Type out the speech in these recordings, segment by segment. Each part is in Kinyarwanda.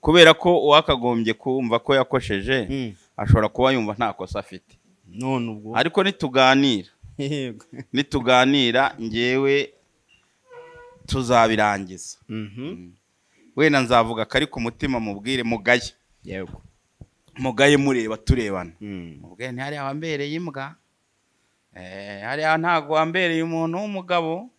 Kubera ko uwakagombye kumva ko yakosheje ashobora kuba yumva nta kosa afite. None ubwo Ariko nituganira, nituganira ngewe tuzabirangiza. Wenda nzavuga kari ku mutima, mubwire mugaye. Mugaye mureba, turebana. Mubwire ntihariya wambereye imbwa. Hariya ntabwo wambereye umuntu w'umugabo.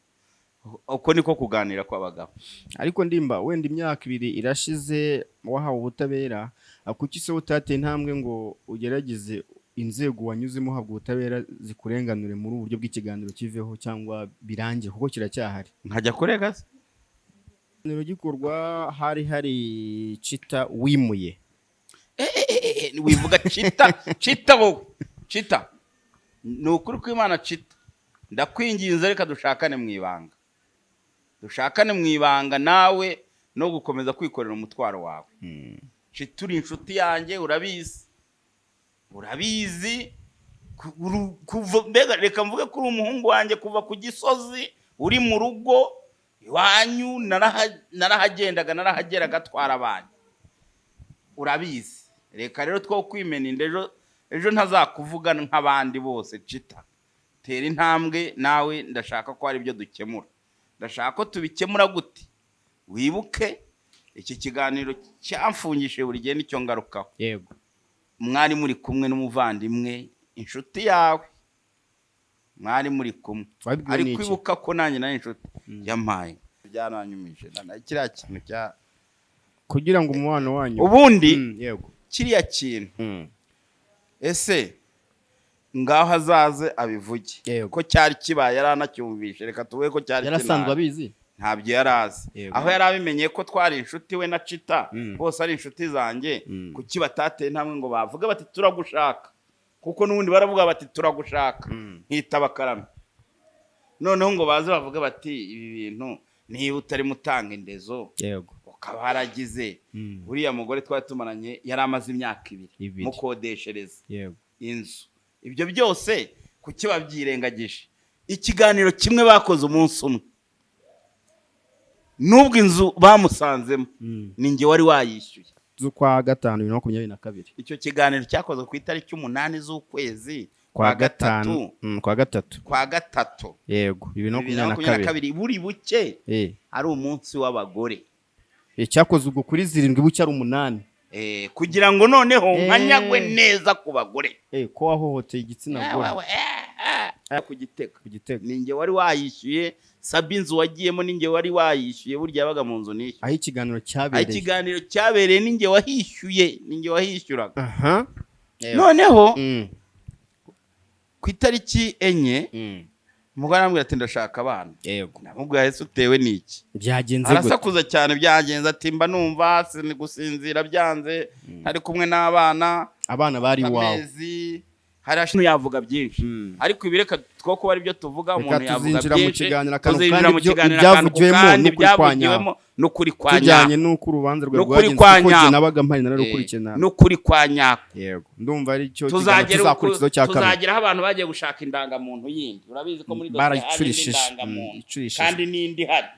Uko niko kuganira kw'abagabo. Ariko ndimba, wenda imyaka 2 irashize wahawe ubutabera, kuki se utateye intambwe ngo ugerageze inzego wanyuzemo uhabwa ubutabera zikurenganure muri ubu buryo bw'ikiganiro kiveho cyangwa birangire, kuko kiracyahari? Nkajya kurega se? Ikiganiro gikorwa hari Cita wimuye. Wivuga Cita, Cita, wowe Cita, ni ukuri kw'Imana. Cita, ndakwinginze, reka dushakane mu ibanga, dushakane mu ibanga, nawe no gukomeza kwikorera umutwaro wawe. Cita, uri inshuti yanjye, urabizi, urabizi. Kuva, mbega reka mvuge ko uri umuhungu wanjye kuva ku Gisozi, uri mu rugo iwanyu, narahagendaga, narahageraga, twarabanye, urabizi. Reka rero two kwimena inda, ejo ejo ntazakuvuga nk'abandi bose. Cita, tera intambwe nawe. Ndashaka ko hari ibyo dukemura. Ndashaka ko tubikemura gute? Wibuke iki kiganiro cyamfungishije, buri gihe nicyo ngarukaho. Mwari muri kumwe n'umuvandimwe, inshuti yawe, mwari muri kumwe. Wabibwiwe Ariko n'iki? ibuka ko nanjye nari inshuti yampaye, byananyumije kiriya kintu cya Kugira ngo umubano wanyu Ubundi kiriya kintu, ese ngaho azaze abivuge ko cyari kibaye, yari anacyumvishe. Reka tuvuge ko cyari Yarasanzwe kinahari. abizi? Ntabyo yari azi. Aho yari abimenye ko twari inshuti, we na Cita, bose ari inshuti zanjye, kuki batateye intambwe ngo bavuge bati "Turagushaka"? Kuko n'ubundi baravuga bati "Turagushaka", nkitaba karame. Noneho ngo baze bavuge bati "Ibi bintu, niba utarimo utanga indezo, ukaba waragize uriya mugore twari tumaranye, yari amaze imyaka 2 2. mukodeshereza inzu", ibyo byose kuki babyirengagije? Ikiganiro kimwe bakoze umunsi umwe, n'ubwo inzu bamusanzemo ni njye wari wayishyuye. Z'ukwa gatanu 2022. Icyo kiganiro cyakozwe ku itariki 8 z'ukwezi Kwa gatanu. Kwa gatatu. Kwa gatatu. Yego, bibiri na bibiri na makumyabiri na makumyabiri na kabiri. kabiri, buri buke ari umunsi w'abagore. Cyakoze ubwo kuri 7, bucya ari 8. Kugira ngo noneho nkanyagwe neza ku bagore. Ko wahohoteye igitsina gore. Wewe, ku Gitega. Ku Gitega. Ni njye wari wayishyuye. Sabi, inzu wagiyemo ni njye wari wayishyuye. Burya yabaga mu nzu nishyuye. Aho ikiganiro Aho cyabereye. ikiganiro cyabereye ni njye wahishyuye, ni njye wahishyuraga. Noneho ku itariki 4, umugore arambwira ati "Ndashaka abana." Ndamubwira: "Ese utewe n'iki?" Byagenze gute? Arasakuza cyane. Byagenze ati "Mba numva gusinzira byanze ntari kumwe n'abana." Abana bari iwawe. Amezi hari ashinzwe, yavuga byinshi. Ariko ibi reka two kuba aribyo tuvuga. Reka Umuntu yavuga tuzinjira mu byinshi. kiganiro akantu Tuzinjira kandi mu kiganiro akantu ku ibyavugiwemo kandi, n'ukuri kwa ibyavugiwemo n'ukuri kwa Tujyanye nyako. n'uko urubanza rwawe N'ukuri rwagenze, kwa kuko jye nyako. nabaga mpari, nararukurikiye N'ukuri kwa nyako. Yego, ndumva ari cyo kiganiro Tuzagera tuzakurikizaho cya kabiri. Tuzagera aho abantu bagiye gushaka indangamuntu yindi. Urabizi ko muri dosiye hari indi Barayicurishije. ndangamuntu Icurishije. kandi n'indi ihari.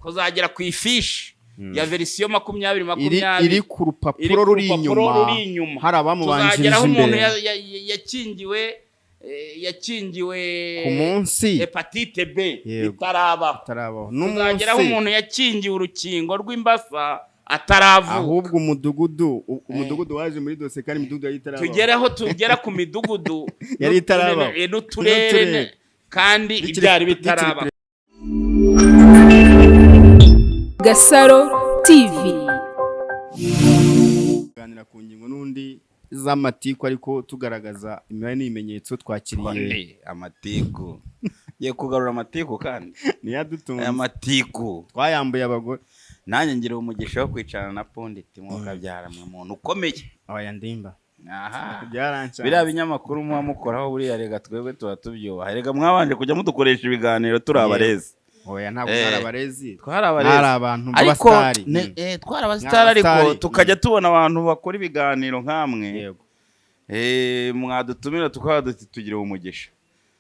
Tuzagera ku ifishi ya verisiyo 20 Iri 20 iri ku iri rupapuro ku ruri rupapuro inyuma, ruri inyuma. hari abamubanjirije Tuzagera aho umuntu imbere. Yakingiwe yakingiwe Ku munsi hepatite B itarabaho. Itarabaho. Tuzagera aho N'umunsi umuntu yakingiwe urukingo rw'imbasa ataravuka. Ahubwo umudugudu waje muri dosiye kandi imidugudu yari itarabaho. Tugere aho tugera ku midugudu Yari itarabaho. n'uturere N'uturere. kandi ibyari Bikiri bitaraba. Gasaro TV. Kuganira ku ngingo n'undi z'amatiku, ariko tugaragaza imibare n'ibimenyetso twakiriye. Onde, amatiku, ngiye kugarura amatiku kandi Niyadutunze. Aya matiku Twayambuye abagore. Nanjye ngira umugisha wo kwicarana na Pundit, mwukabyara mwe, umuntu ukomeye. Oya ndimba. Aha. Byaranshanze. Biriya binyamakuru muba mukoraho buriya, rega twebwe tuba tubyubaha. Rega mwabanje kujya mudukoresha ibiganiro turi abarezi. Oya, ntabwo mwari abarezi. Twari abarezi. Mwari abantu Ariko b'abasitari. twari abasitari, ariko Abasitari. tukajya tubona abantu bakora ibiganiro nk'amwe. Mwadutumira tukaba duti tugira umugisha.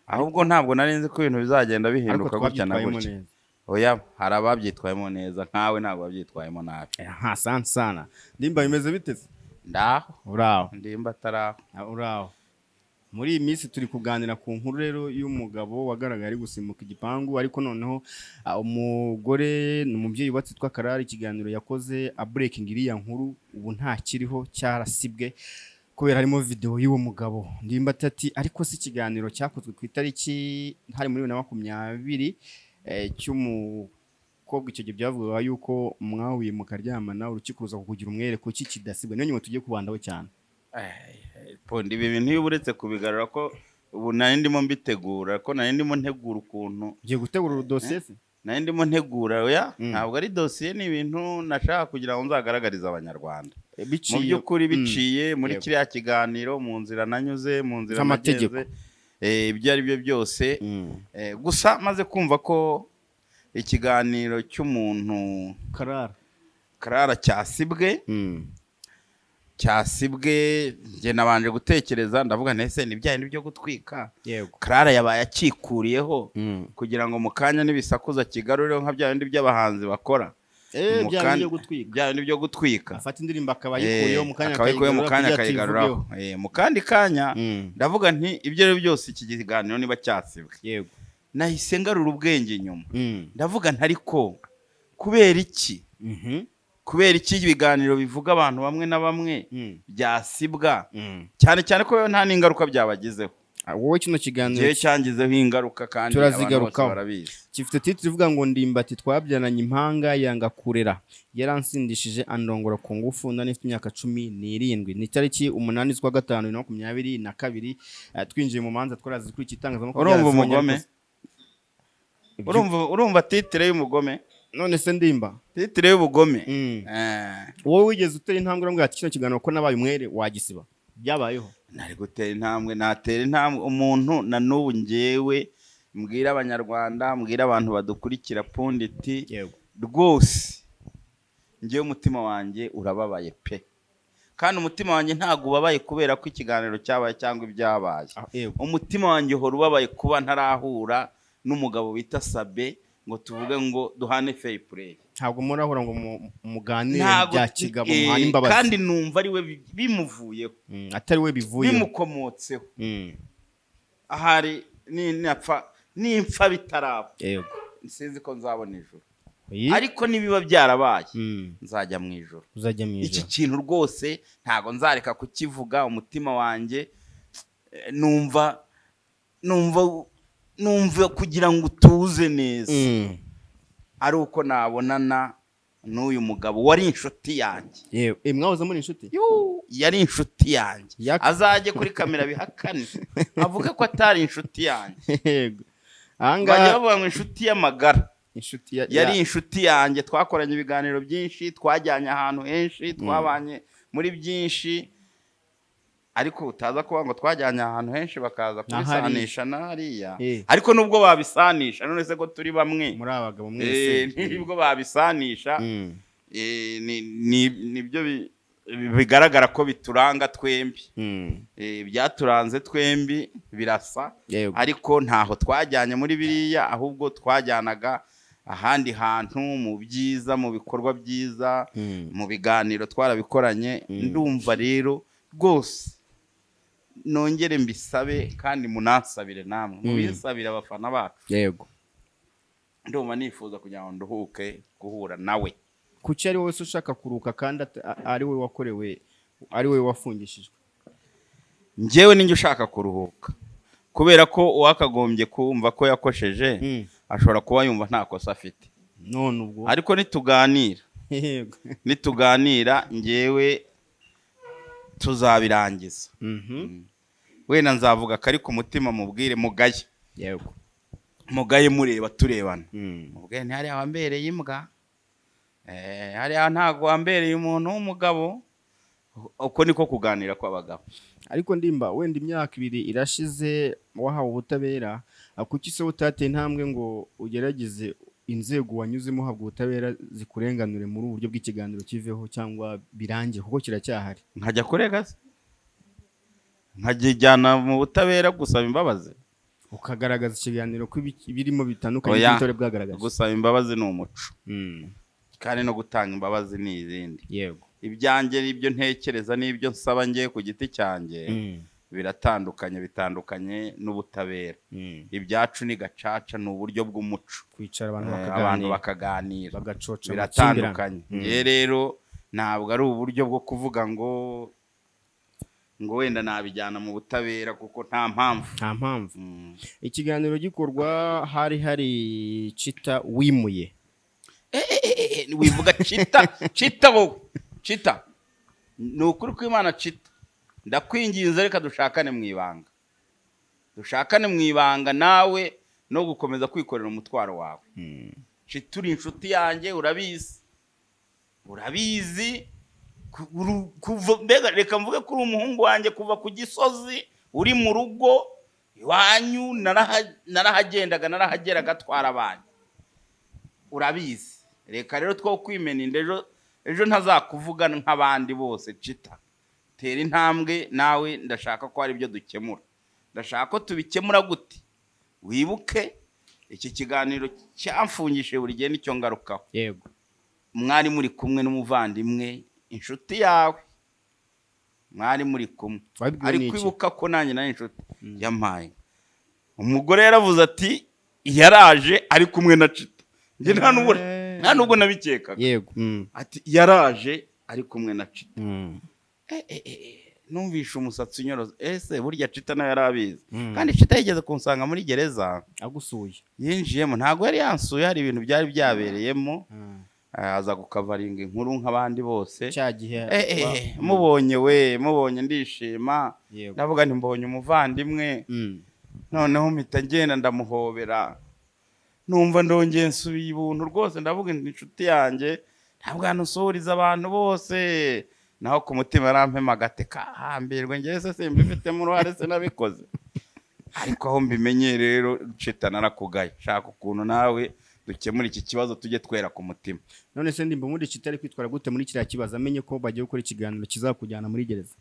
Ahubwo ntabwo nari nzi ko ibintu bizagenda Ariko bihinduka gutya na twabyitwayemo gutya. neza. Oya, hari ababyitwayemo neza nkawe, ntabwo babyitwayemo nabi. Aha, asante sana. Ndimba, bimeze bite se? Ndaho. Uraho? Ndimba ataraho. Ah, uraho. Muri iyi minsi turi kuganira ku nkuru rero y'umugabo wagaragaye ari gusimbuka igipangu, ariko noneho umugore ni umubyeyi wubatse witwa Karari. Ikiganiro yakoze abreaking iriya nkuru ubu ntakiriho, cyarasibwe kubera harimo video y'uwo mugabo. Ndimba ati ariko si ikiganiro cyakozwe ku itariki hari muri 2020, cy'umukobwa. Icyo gihe byavugaga yuko mwahuye mukaryamana, urukiko ruza kukugira umwere. Kuki kidasibwa? Niyo nyuma tugiye kubandaho cyane. Ponda, ibi bintu iyo uretse kubigarura ko ubu nari ndimo mbitegura, ko nari ndimo ntegura ukuntu Ugiye gutegura urudosiye se? Nari ndimo ntegura, oya, ntabwo ari dosiye, ni ibintu nashaka kugira ngo nzagaragarize Abanyarwanda mu Biciye by'ukuri biciye muri kiriya kiganiro, mu nzira nanyuze, mu nzira Z'amategeko. nagenze, ibyo ari byo byose. Gusa maze kumva ko ikiganiro cy'umuntu Karara. Karara cyasibwe, cyasibwe, njye nabanje gutekereza, ndavuga nti ese ni bya bindi byo gutwika Karara yabaye akikuriyeho kugira ngo mu kanya nibisakuza kigarureho, nka bya bindi by'abahanzi bakora? Eh, bya bindi byo gutwika. Bya bindi byo gutwika. Afata indirimbo akaba ayikuyeho mu kanya, akaba ayikuyeho mu kanya akayigarura akayigaruraho. Mu kandi kanya ndavuga nti ibyo ari byo byose iki kiganiro niba cyasibwe, nahise ngarura ubwenge inyuma, ndavuga nti ariko kubera iki, kubera iki ibiganiro bivuga abantu bamwe na bamwe byasibwa, cyane cyane ko nta n'ingaruka byabagizeho? Ah, wowe kino kiganiro Njyewe cyangizeho ingaruka kandi abantu bose Turazigarukaho. barabizi. Gifite titre ivuga ngo "Ndimbati twabyaranye impanga yanga kurera, yaransindishije andongora ku ngufu nari mfite imyaka 17." Ni tariki 8 z'ukwa 5 2022. Twinjiye mu manza twarazi kuri iki itangazamakuru Urumva ryarazibonye, umugome? ariko Urumva titre y'umugome? None se Ndimba, Titre y'ubugome. Wowe wigeze utera intambwe urambwira ati kino kiganiro ko nabaye umwere wagisiba? Byabayeho? Nari gutera intambwe, natera intambwe umuntu na n'ubu ngewe mbwira Abanyarwanda, mbwira abantu badukurikira, punditi, rwose ngewe umutima wanjye urababaye pe. Kandi umutima wanjye ntabwo ubabaye kubera ko ikiganiro cyabaye cyangwa ibyabaye. Ah, yego. Umutima wanjye uhora ubabaye kuba ntarahura n'umugabo bita Sabe ngo tuvuge ngo duhane fair play. Ntabwo murahura ngo muganire Ntabwo bya kigabo, muhane imbabazi? Kandi numva ari we bimuvuyeho. Atari we bivuyeho. Bimukomotseho. Ahari ninapfa, nimpfa bitaraba, sinzi ko nzabona ijuru. Ariko nibiba byarabaye, nzajya mu ijuru. Uzajya mu Iki ijuru. kintu rwose ntabwo nzareka kukivuga. Umutima wanjye, numva kugira ngo utuze neza ari uko nabonana n'uyu mugabo wari inshuti yanjye. Yewe, mwahoze muri inshuti? Yuu, yari inshuti yanjye. Azajye kuri kamera bihakane, avuge ko atari inshuti yanjye. Bajya Ahangaha bavuga ngo inshuti y'amagara. Inshuti ya Yari inshuti yanjye, twakoranye ibiganiro byinshi, twajyanye ahantu henshi, twabanye muri byinshi. Ariko utaza kuvuga ngo twajyanye ahantu henshi bakaza Na hariya. kubisanisha na hariya. Ariko nubwo babisanisha, none se ko turi bamwe? Muri abagabo mwese. Nibwo babisanisha, nibyo bigaragara ko bituranga twembi. Byaturanze twembi birasa. Ariko ntaho twajyanye muri biriya, ahubwo twajyanaga ahandi hantu mu byiza, mu bikorwa byiza, mu biganiro twarabikoranye. Ndumva rero rwose nongere mbisabe kandi munansabire namwe, mubinsabire abafana bacu. Ndumva nifuza kugira ngo nduhuke guhura nawe. Kuki ari wowe se ushaka kuruka kandi ari wowe wakorewe, ari wowe wafungishijwe? Njyewe ninjye ushaka kuruhuka kubera ko uwakagombye kumva ko yakosheje ashobora kuba yumva nta kosa afite. None ubwo Ariko nituganira, nituganira njyewe tuzabirangiza. Wenda nzavuga kari ku mutima, mubwire mugaye, mugaye mureba, turebana, mubwire ntihariya wambereye imbwa, hariya ntabwo wambereye umuntu w'umugabo. Uko niko kuganira kw'abagabo. Ariko Ndimba, wenda imyaka 2 irashize wahawe ubutabera, kuki se utateye intambwe ngo ugerageze inzego wanyuzemo uhabwa ubutabera zikurenganure muri ubu buryo bw'ikiganiro kiveho cyangwa birangire, kuko kiracyahari? Nkajya kurega se? Nkajyana mu butabera gusaba imbabazi? Ukagaragaza ikiganiro ko ibirimo bitandukanye Oya. n'ibyo bwagaragaje. Gusaba imbabazi ni umuco, kandi no gutanga imbabazi ni izindi. Ibyanjye n'ibyo ntekereza n'ibyo nsaba ngiye ku giti cyanjye biratandukanye, bitandukanye n'ubutabera. Ibyacu ni gacaca, ni uburyo bw'umuco. Kwicara abantu Abantu bakaganira, bakaganira, bagacoca biratandukanye. amakimbirane. Ngewe rero ntabwo ari uburyo bwo kuvuga ngo wenda nabijyana mu butabera, kuko nta mpamvu. Nta mpamvu. Ikiganiro gikorwa hari Cita wimuye. Wivuga Cita, Cita wowe, Cita, ni ukuri kw'Imana. Cita, ndakwinginze, reka dushakane mu ibanga, dushakane mu ibanga, nawe no gukomeza kwikorera umutwaro wawe. Cita, uri inshuti yanjye, urabizi, urabizi. Kuva, mbega reka mvuge ko uri umuhungu wanjye kuva ku Gisozi, uri mu rugo iwanyu, narahagendaga, narahageraga, twarabanye, urabizi. Reka rero two kwimena inda, ejo ejo ntazakuvuga nk'abandi bose. Cita, tera intambwe nawe. Ndashaka ko hari ibyo dukemura. Ndashaka ko tubikemura gute? Wibuke iki kiganiro cyamfungishije, buri gihe nicyo ngarukaho. Mwari muri kumwe n'umuvandimwe, inshuti yawe, mwari muri kumwe. Wabibwiwe Ariko n'iki? ibuka ko nanjye nari inshuti yampaye. Umugore yaravuze ati: "Yaraje ari kumwe na Cita." Njye nta nubwo nabikekaga. Ati: "Yaraje ari kumwe na Cita." Numvishe umusatsi unyoroza. Ese burya Cita nawe yari abizi? Kandi Cita yigeze kunsanga muri gereza. Agusuye? Yinjiyemo, ntabwo yari yansuye, hari ibintu byari byabereyemo, aza gukavaringa inkuru nk'abandi bose. Cya gihe. Mubonye we, mubonye ndishima. Ndavuga nti: "Mbonye umuvandimwe." Noneho mpita ngenda ndamuhobera, numva ndongeye nsubiye ibuntu rwose. Ndavuga nti: "Inshuti yanjye." Ntabwo hano usuhuriza abantu bose, naho ku mutima yarampema agate kahambirwe. Ngewe se simbifitemo uruhare? Se nabikoze? Ariko aho mbimenye rero, Cita, narakugaye. Shaka ukuntu nawe dukemura iki kibazo, tujye twera ku mutima. None se ndimba muri Cita ari kwitwara gute muri kiriya kibazo, amenye ko bagiye gukora ikiganiro kizakujyana muri gereza?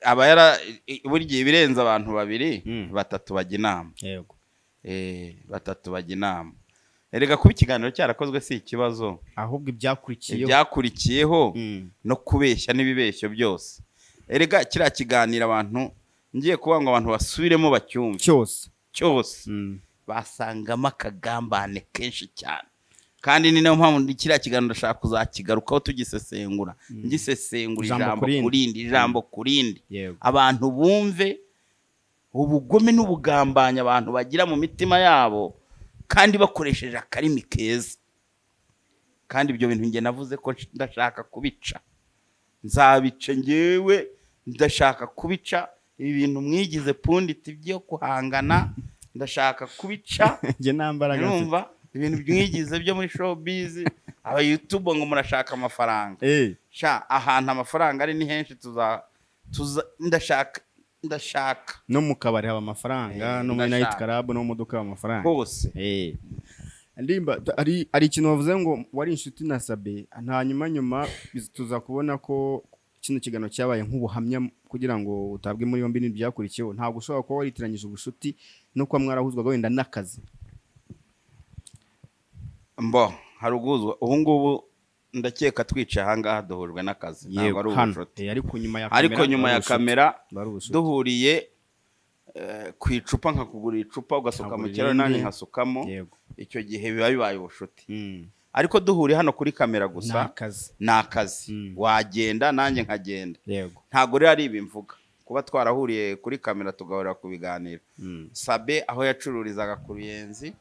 Aba yara buri gihe ibirenze abantu babiri, batatu bajya inama. Batatu bajya inama. Erega kuba ikiganiro cyarakozwe si ikibazo. Ahubwo ibyakurikiyeho. Ibyakurikiyeho no kubeshya n'ibibeshyo byose. Erega kiriya kiganiro, abantu, ngiye kuvuga ngo abantu basubiremo bacyumve cyose. Cyose. Basangamo akagambane kenshi cyane, kandi ni nayo mpamvu kiriya kiganiro ndashaka kuzakigarukaho tugisesengura, ngisesengura Ijambo ijambo ku rindi. ku rindi, ijambo ku rindi, abantu bumve ubugome n'ubugambanyi abantu bagira mu mitima yabo, kandi bakoresheje akarimi keza. Kandi ibyo bintu njye navuze ko ndashaka kubica, nzabica. Ngewe ndashaka kubica ibi bintu mwigize pundit byo guhangana, ndashaka kubica. Njye nta mbaraga mfite. Urumva ibintu mwigize byo muri showbiz, aba YouTube, ngo murashaka amafaranga. Sha, ahantu amafaranga ari ni henshi. Tuza tuza, ndashaka No mu kabari haba amafaranga, no muri Ndashaka. night club, no mu modoka haba amafaranga. Hose. Ndimba, hari ikintu wavuze ngo wari inshuti na Sabe, hanyuma nyuma tuza kubona ko kino kiganiro cyabaye nk'ubuhamya kugira ngo utabwe muri yombi n'ibyakurikiyeho. Ntabwo ushobora kuba waritiranyije ubucuti no kuba mwarahuzwaga wenda n'akazi? Mbo hari uguhuzwa. Ubu ngubu ndakeka twicaye ahangaha duhujwe n'akazi, ntabwo ari Hano. ubucuti. Ariko nyuma ya kamera Ariko nyuma ari ya ubucuti. kamera, Bari ubucuti. duhuriye ku icupa, nkakugurira icupa ugasuka mu Nkagurira kirahure, nanjye irindi. nkasukamo, icyo gihe biba bibaye ubucuti. Ariko duhuriye hano kuri kamera Ni gusa, akazi. ni akazi. Wagenda nanjye nkagenda. Ntabwo rero ari ibi mvuga, kuba twarahuriye kuri kamera tugahurira ku biganiro. Sabe aho yacururizaga ku Ruyenzi,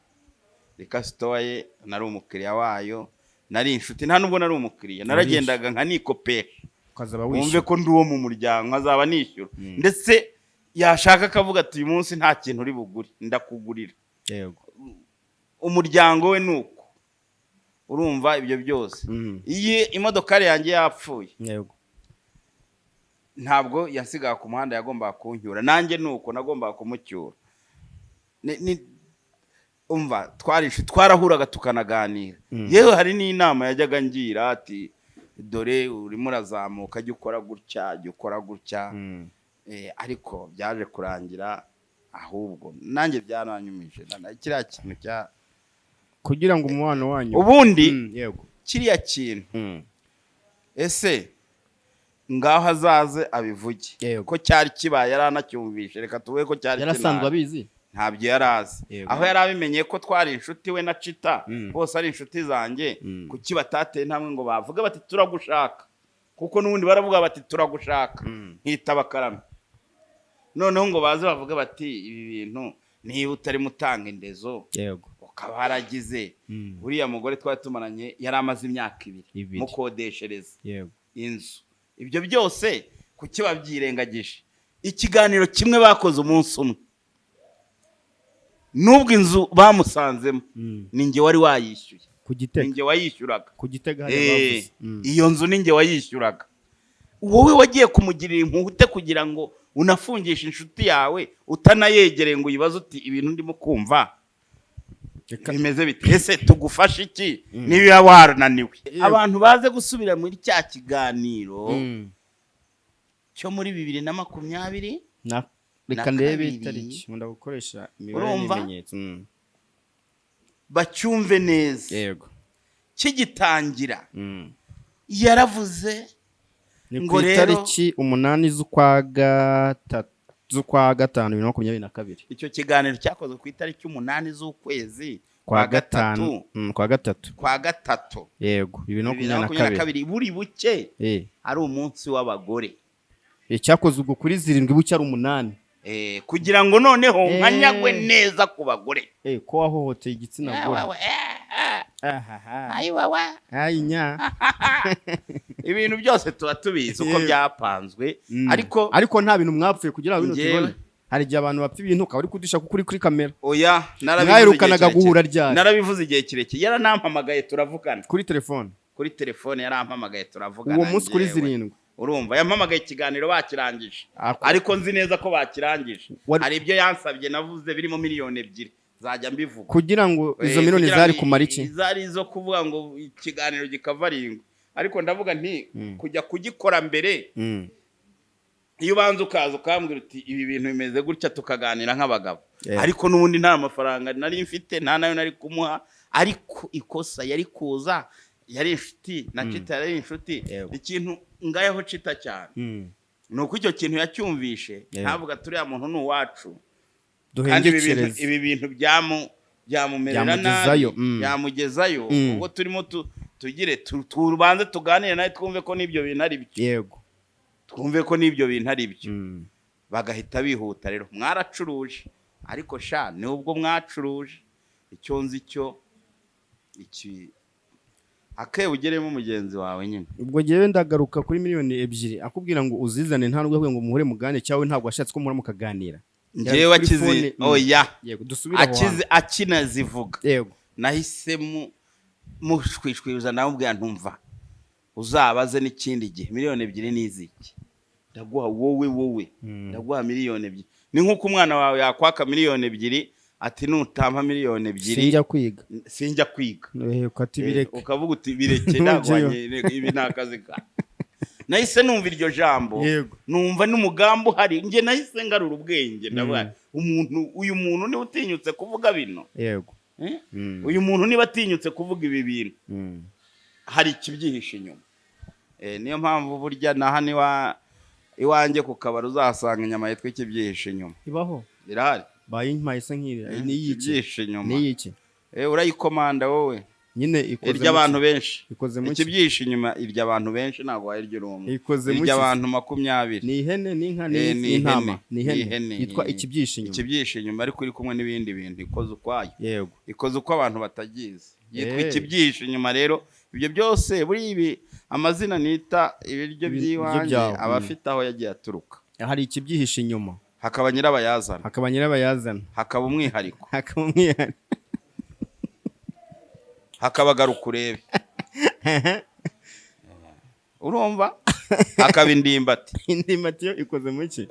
liquor store ye, nari umukiriya wayo, nari inshuti. Nta nubwo nari umukiriya, naragendaga nkanikopesha. Ukazaba Wumve wishyura. ko ndi uwo mu muryango, nkazaba nishyura. Ndetse yashaka akavuga ati: "Uyu munsi nta kintu uri bugure, ndakugurira." Umuryango we ni uko. Urumva ibyo byose, iyi imodokari yanjye yapfuye, ntabwo yasigaga ku muhanda, yagombaga kuncyura. Nanjye ni uko nagombaga kumucyura. Umva, twari twarahuraga tukanaganira. Yewe, hari n'inama yajyaga ngira ati: "Dore urimo urazamuka, jya ukora gutya, jya ukora gutya." Ariko byaje kurangira. Ahubwo nanjye byananyumije kiriya kintu cya Kugira ngo umubano wanyu Ubundi Yego. kiriya kintu, ese ngaho azaze abivuge ko cyari kibaye, yari anacyumvishe, reka tuvuge ko cyari Yarasanzwe kinahari. abizi? Ntabyo yari azi. Aho yari abimenye ko twari inshuti, we na Cita, bose ari inshuti zanjye, kuki batateye intambwe ngo bavuge bati turagushaka? Kuko n'ubundi baravuga bati turagushaka, nkitaba karame. Noneho ngo baze bavuge bati ibi bintu niba utarimo utanga indezo, ukaba waragize uriya mugore twari tumaranye, yari amaze imyaka 2 2. mukodeshereza inzu, ibyo byose kuki babyirengagije? Ikiganiro kimwe bakoze umunsi umwe, n'ubwo inzu bamusanzemo ni njye wari wayishyuye. Ku Gitega. Ni njye wayishyuraga. Ku Gitega hariya bavuze. Iyo nzu ni njye wayishyuraga. Wowe wagiye kumugirira impuhwe ute kugira ngo unafungishe inshuti yawe, utanayegereye ngo uyibaze uti ibintu ndimo kumva bimeze bite? Ese tugufashe iki niba warananiwe? Abantu baze gusubira muri cya kiganiro cyo muri 2020 Reka na ndebe kabiri. itariki, nkunda gukoresha imibare Urumva? n'ibimenyetso. Bacyumve neza. Kigitangira yaravuze Ni ngo ku rero itariki 8 z'ukwa gatanu 2022. Icyo kiganiro cyakozwe ku itariki 8 z'ukwezi kwa kwa gatatu. Gatanu, kwa gatatu. Kwa gatatu. Yego, bibiri na bibiri na makumyabiri na makumyabiri na kabiri. kabiri, buri buke ari umunsi w'abagore. Cyakozwe ubwo kuri 7, bucya ari 8. Kugira ngo noneho nkanyagwe neza ku bagore. Ko wahohoteye igitsina gore. Wewe, Ahaha. Ayi wewe. Ayi nya. Ibintu byose tuba tubizi uko byapanzwe, ariko Ariko nta bintu mwapfuye kugira ngo bino Njyewe tubone. Hari igihe abantu bapfa ibintu ukaba uri kudusha kuko uri kuri kamera. Oya, narabivuze Mwaherukanaga igihe kirekire. guhura ryari? Narabivuze igihe kirekire, yaranampamagaye turavugana. Kuri telefone? Kuri telefone yarampamagaye turavugana. Uwo munsi kuri Njyewe. 7. Urumva, yampamagaye ikiganiro bakirangije, ariko nzi neza ko bakirangije. Hari ibyo yansabye navuze birimo miliyoni 2, nzajya mbivuga. Kugira ngo izo miliyoni Kugira zari ngo kumara iki? Zari izo kuvuga ngo ikiganiro gikavaringwa, ariko ndavuga nti kujya kugikora mbere, iyo ubanza ukaza ukambwira uti ibi bintu bimeze gutya, tukaganira nk'abagabo. Ariko n'ubundi nta mafaranga nari mfite, nta nayo nari kumuha, ariko ikosa yari kuza, yari inshuti na Cita, yari inshuti. Ikintu ngayeho Cita cyane ni uko icyo kintu yacyumvishe, ntavuga turiya muntu ni uwacu kandi ibi bintu, Duhengekereze. ibi bintu byamumerera nabi, Byamugezayo, byamugezayo. Ubwo turimo tugire tubanze tuganire nawe, twumve ko n'ibyo bintu ari byo, twumve ko n'ibyo bintu ari byo. Bagahita bihuta rero, mwaracuruje. Ariko sha, nubwo mwacuruje, icyo nzi cyo iki akeye ugeremo mugenzi wawe nyine. Ubwo ngewe ndagaruka kuri miliyoni 2, akubwira ngo uzizane, nta nubwo akubwira ngo muhure mugane, cyangwa ntabwo washatse ko muhura mukaganira? Ngewe Kuri akizi phone, Oya. Yego, dusubire aho Akizi hantu. akinazivuga, nahise mushwishwiza, namubwira ntumva uzabaze n'ikindi gihe, miliyoni 2 ni iziki? Ndaguha wowe, wowe ndaguha miliyoni 2? Ni nk'uko umwana wawe yakwaka miliyoni 2, ati nutampa miliyoni 2 Sinjya kwiga. Sinjya kwiga. Ukati bireke. Ukavuga uti bireke. Ntujyeyo. Ntabwo ibi ni akazi ka nahise numva iryo jambo, numva n'umugambi uhari. Njye nahise ngarura ubwenge, ndavuga umuntu, uyu muntu niba utinyutse kuvuga bino, Eh? Uyu muntu niba atinyutse kuvuga ibi bintu, hari ikibyihishe inyuma. Niyo mpamvu burya na hano iwanjye ku kabari uzahasanga inyama yitwa ikibyihishe inyuma. Ibaho? Irahari. Bayimpaye se nk'iri ni iyiki? Ikibyihishe inyuma. Ni iyiki? Urayikomanda wowe. Nyine ikoze Irya mu abantu ki? benshi. Ikoze mu ki? Ikibyihishe inyuma irya abantu benshi, ntabwo wayirya uri umwe. Ikoze mu Irya ki? abantu 20. Ni ihene, ni inka, ni Ni ni intama? ihene. Ni ihene. Ni ihene. Yitwa ikibyihishe inyuma. Ikibyihishe inyuma, ariko iri kumwe n'ibindi bintu, ikoze ukwayo. Ikoze uko abantu batagizi, yitwa ikibyihishe inyuma. Rero ibyo byose, buri ibi amazina nita ibiryo Ibiryo by'iwanjye byawe, aba afite aho yagiye aturuka. Hari ikibyihishe inyuma. Hakaba nyirabayazana. Hakaba nyirabayazana. Hakaba umwihariko. Hakaba umwihariko. Hakaba garuka urebe, urumva, hakaba indimbati. Indimbati yo ikoze mu ki?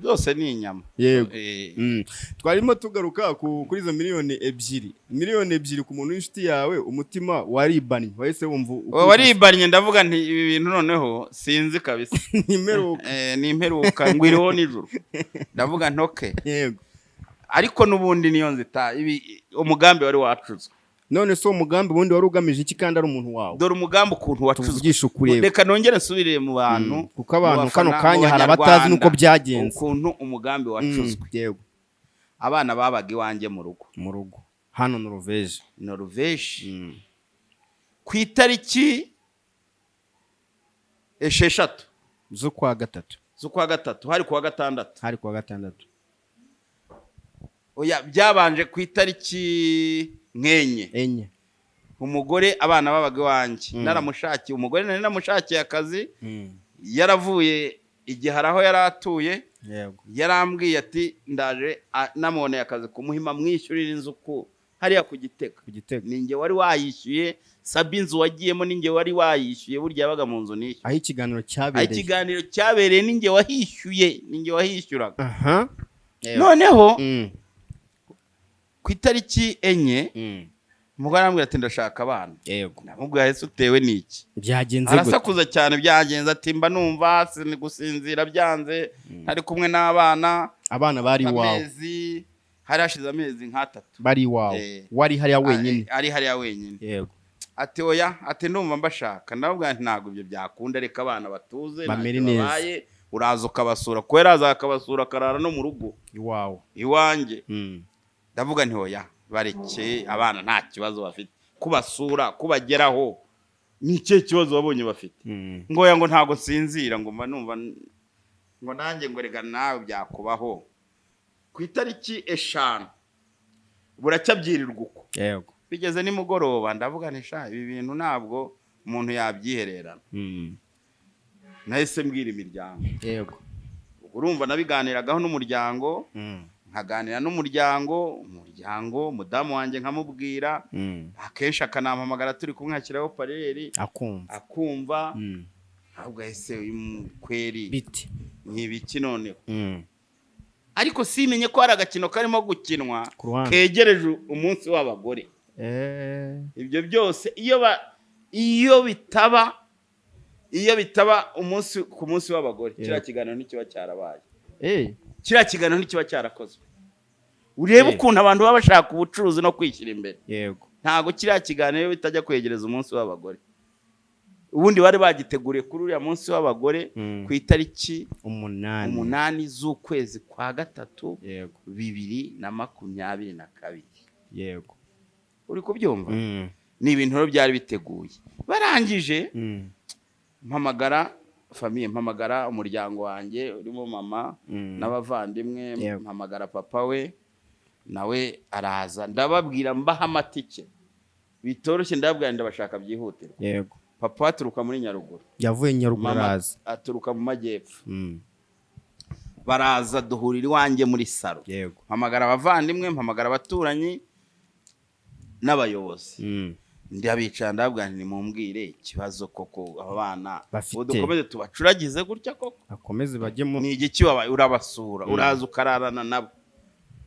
Byose ni inyama. Yego. Twarimo tugaruka kuri izo 2 miliyoni. 2 miliyoni ku muntu w'inshuti yawe, umutima waribannye, wahise wumva Waribannye, ndavuga nti ibi bintu noneho sinzi kabisa. Ntimeruka. Ni imperuka ngwiriho nijoro, ndavuga ntoke. Ariko n'ubundi niyo nzita ibi, umugambi wari wacuzwe. None se uwo mugambi ubundi wari ugamije iki kandi ari umuntu wawe? Dore umugambi ukuntu wacuzwe. Tuvugishe ukuri. Reka nongere nsubire mu bantu, Kuko abantu mu kano bafana, kanya mu hari abatazi n'uko Banyarwanda, byagenze. ukuntu umugambi wacuzwe. Abana babaga iwanjye mu rugo. Mu rugo hano Noruveje. Noruveje, ku itariki 6 z'ukwa gatatu. Z'ukwa gatatu, hari kuwa gatandatu. Hari kuwa gatandatu. Oya, byabanje ku itariki 4. 4. Umugore, abana babaga iwanjye, naramushakiye umugore, nari namushakiye akazi, yaravuye igihe hari aho yari atuye. Yarambwiye ati ndaje, namuboneye akazi kumuhima, mwishyurira inzu ku hariya ku Gitega. Ku Gitega. Ninjye wari wayishyuye, sabi inzu wagiyemo ninjye wari wayishyuye, burya yabaga mu nzu nishyuye. Aho ikiganiro Aho cyabereye. ikiganiro cyabereye ninjye wahishyuye, ninjye wahishyuraga. Noneho ku itariki 4 umugore arambwira ati ndashaka abana. Ndamubwira, ese utewe n'iki? Byagenze gute? Arasakuza cyane, byagenze ati mba numva gusinzira byanze ntari kumwe n'abana. Abana bari iwawe? Amezi, hari hashize amezi nk'atatu. Bari iwawe? Wari hariya wenyine? Ari hariya wenyine. Ati oya, ati ndumva mbashaka. Ndababwira nti ntabwo ibyo byakunda, reka abana batuze, Bamere ntacyo neza. babaye, uraza ukabasura, kuko yaraza akabasura akarara no mu rugo. Iwawe. Iwanjye. Ndavuga nti oya, bareke abana, nta kibazo bafite, kubasura kubageraho ni ikihe kibazo wabonye bafite? Ngo oya, ngo ntabwo nsinzira, ngo mba numva ngo nanjye ngo rega nawe byakubaho. Ku itariki 5 buracya byirirwa uko. Bigeze nimugoroba ndavuga nti sha, ibi bintu ntabwo umuntu yabyihererana. Nahise mbwira imiryango. Ubwo urumva nabiganiragaho n'umuryango, nkaganira n'umuryango, umuryango, umudamu wanjye nkamubwira, akenshi akanampamagara turi kumwe, nkashyiraho pareri. Akumva. Akumva. Ahubwo ese uyu kweri Biti. ni ibiki noneho? Ariko simenye ko hari agakino karimo gukinwa Ku ruhande. kegereje umunsi w'abagore. Ibyo byose iyo bitaba umunsi ku munsi w'abagore, kiriya kiganiro ntikiba cyarabaye. Kiriya kiganiro ntikiba cyarakozwe. Urebe ukuntu abantu baba bashaka ubucuruzi no kwishyira imbere. Ntabwo kiriya kiganiro bitajya kwegereza umunsi w'abagore, ubundi bari bagiteguriye kuri uriya munsi w'abagore, ku itariki 8. 8 z'ukwezi kwa gatatu 2022. Uri kubyumva? Ni ibintu rero byari biteguye, barangije mpamagara famille, mpamagara umuryango wanjye urimo mama n'abavandimwe. Mpamagara papa we, nawe araza, ndababwira, mbaha amatike bitoroshye, ndababwira ndabashaka byihutirwa. Papa aturuka muri Nyaruguru. Yavuye Nyaruguru. Mama Araza. aturuka mu majyepfo. Baraza duhurira iwanjye muri salo. Mpamagara abavandimwe, mpamagara abaturanyi n'abayobozi. Ndabicara, ndababwira nti nimumbwire ikibazo koko aba bana Bafite. ubu dukomeze tubacuragize gutya koko? Bakomeze bajye mu Ni igiki wabaye? Urabasura, uraza ukararana nabo.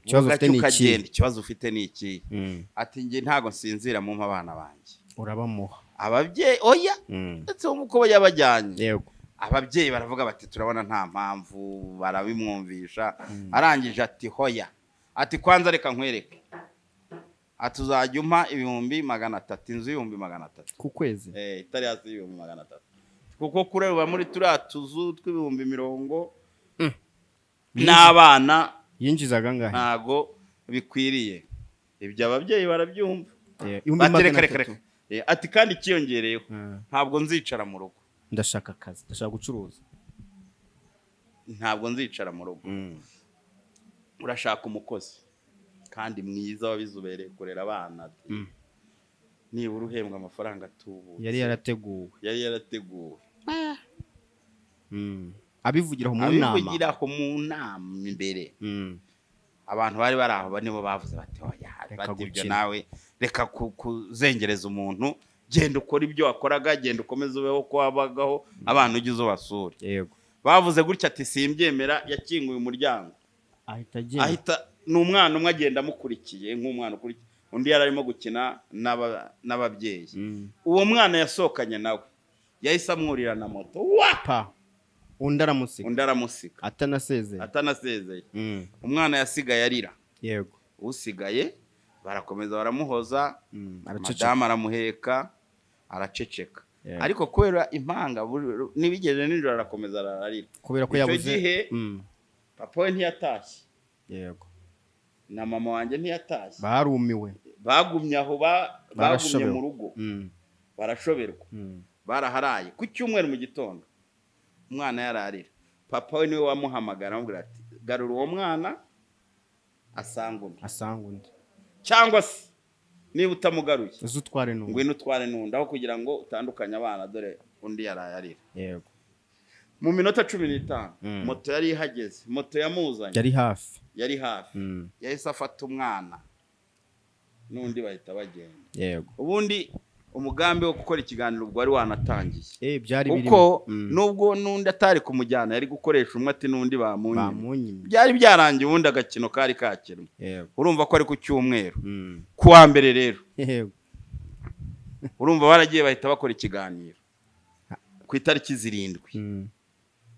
Ikibazo ufite ni Ugacya ikihe? ukagenda, ikibazo ufite ni ikihe? Ati njye ntabwo nsinzira, mumpa abana banjye. Urabamuha. Ababyeyi oya. Ndetse uko yabajyanye, ababyeyi baravuga bati turabona nta mpamvu, barabimwumvisha. Arangije ati hoya, ati kwanza reka nkwereke, ati uzajya umpa 300,000, inzu y'300,000 Ku kwezi. Itari hasi y'300,000, kuko kureba muri turiya tuzu tw'ibihumbi mirongo n'abana Yinjizaga angahe? Ntago bikwiriye ibyo, ababyeyi barabyumva. Ibihumbi Bati magana reka reka atatu. reka. Ati kandi ikiyongereyeho, ntabwo nzicara mu rugo. Ndashaka akazi, ndashaka gucuruza. Ntabwo nzicara mu rugo, urashaka umukozi kandi mwiza wabizobereye kurera abana, ati nibura uhembwa amafaranga atubutse. Yari yarateguwe. Yari yarateguwe. Abivugira mu nama. Abivugira aho mu nama imbere. Abantu bari bari aho nibo bavuze bati oya, Reka bati ibyo gukina. nawe reka kuzengereza umuntu, genda ukore ibyo wakoraga, genda ukomeze ubeho uko wabagaho, abana ujye uzobasure. Bavuze gutya ati: "Simbyemera." Yakinguye umuryango, ahita agenda. Ahita ni umwana umwe agenda amukurikiye nk'umwana ukurikiye undi, yari arimo gukina n'ababyeyi. Uwo mwana yasohokanye nawe yahise amwurira na moto wa Pa, undi aramusiga. Undi aramusiga. Atanasezeye. Atanasezeye. Umwana yasigaye arira. Usigaye barakomeza baramuhoza. Araceceka. Madamu aramuheka, araceceka. Ariko kubera impanga ntibigeze nijoro, arakomeza ararira. Kubera ko Icyo yabuze. gihe papa we ntiyatashye na mama wanjye ntiyatashye. Barumiwe. Bagumye aho, bagumye Barashobewe. mu rugo. Barashoberwa. Baraharaye. Ku cyumweru mu gitondo umwana yararira, papa we niwe wamuhamagara, amubwira ati: "Garura uwo mwana asanga undi." Asanga undi. "Cyangwa se niba utamugaruye, uze utware n'undi." "Ngwino utware n'undi, aho kugira ngo utandukanye abana, dore undi yaraye arira." Mu minota 15 moto yari ihageze, moto yamuzanye. Yari hafi. Yari hafi. Yahise afata umwana n'undi, bahita bagenda. Ubundi umugambi wo gukora ikiganiro ubwo wari wanatangiye. Byari birimo. Kuko nubwo n'undi atari kumujyana, yari gukoresha umwe ati: "N'undi bamunyimye." Bamunyimye. Byari byarangiye, ubundi agakino kari kakinwe. Urumva ko ari ku cyumweru. Ku wa mbere rero, urumva baragiye bahita bakora ikiganiro ku itariki 7,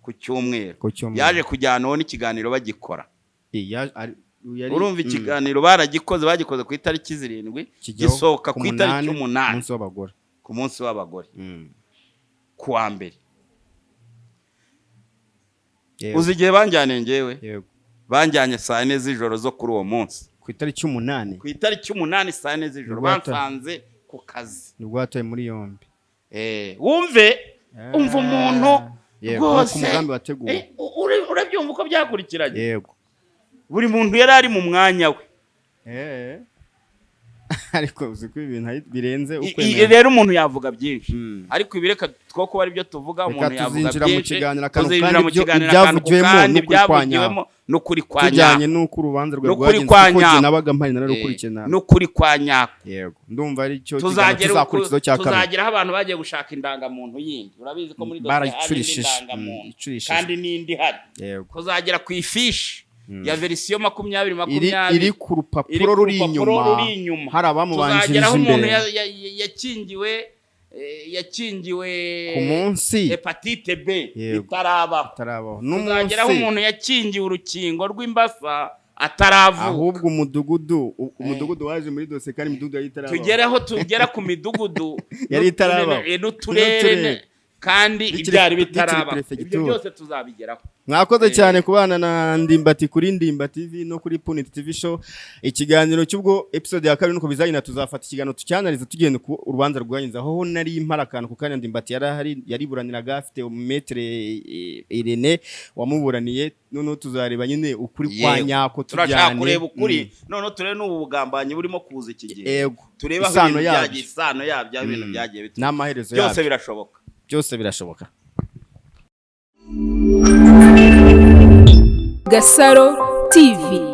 ku cyumweru. Ku cyumweru. Yaje kujyana uwo n'ikiganiro bagikora. Yari Urumva ikiganiro baragikoze, bagikoze ku itariki 7, Kijyaho gisohoka ku ku itariki 8, 8, umunsi w'abagore. Ku munsi w'abagore, ku wa mbere. Uzi igihe banjyaniye ngewe? Yego. Banjyanye saa 4 z'ijoro zo kuri uwo munsi. Ku itariki 8? Ku itariki 8, saa 4 z'ijoro. Nibwo Bansanze ku kazi. Nibwo yatawe muri yombi. Wumve, umva umuntu rwose. Nuko umugambi wateguwe. Urabyumva uko byakurikiranye? Yego. Buri muntu yari ari mu mwanya we. Ariko uzi ko ibintu birenze ukwemera. Rero umuntu yavuga byinshi, ariko ibi reka two kuba ari byo tuvuga. Reka Umuntu yavuga tuzinjira mu byinshi. kiganiro akantu Tuzinjira kandi mu kiganiro akantu ku ibyavugiwemo kandi, n'ukuri kwa ibyavugiwemo n'ukuri kwa tujyanye nyako. N'uko urubanza rwawe N'ukuri rwagenze, kwa kuko jye nyako. nabaga mpari, nararukurikirana. N'ukuri kwa nyako. Yego, ndumva ari cyo kiganiro Tuzagera tuzakurikizaho cya kabiri. Tuzagera aho abantu bagiye gushaka indangamuntu yindi. Urabizi ko muri dosiye hari indi Barayicurishije. ndangamuntu, Icurishije. kandi n'indi ihari. Tuzagera ku ifishi ya verisiyo 20 Iri 20 iri ku iri rupapuro ku ruri rupapuro inyuma, ruri inyuma. hari abamubanjirije Tuzagera aho umuntu imbere. Yakingiwe Ku munsi hepatite B itarabaho. Itarabaho. Tuzagera aho N'umunsi umuntu yakingiwe urukingo rw'imbasa ataravuka. Ahubwo umudugudu waje muri dosiye kandi imidugudu yari itarabaho. Tugere aho tugera ku midugudu Yari itarabaho. n'uturere N'uturere. kandi ibyari Bikiri bitarabaho. Ibyo perefegitura. byose tuzabigeraho. Mwakoze cyane kubana na Ndimbati kuri Ndimba TV no kuri Punit TV Show. Ikiganiro cy'ubwo episode ya kabiri nuko bizagenda, tuzafata ikiganiro tucyanariza tugenda uko urubanza rwagenze. Aho nari mpara akantu ku kanya, Ndimbati yari ahari, yariburaniraga afite Maître Irene wamuburaniye. Noneho tuzareba nyine ukuri kwa nyako. Turashaka Tujyane. kureba ukuri, noneho turebe n'ubu bugambanyi burimo kuza iki gihe. Turebe aho Isano ibintu yabyo. byagiye, isano yabyo, aho ibintu byagiye bituruka. N'amaherezo Byose yabyo. birashoboka. Byose birashoboka. Gasaro TV.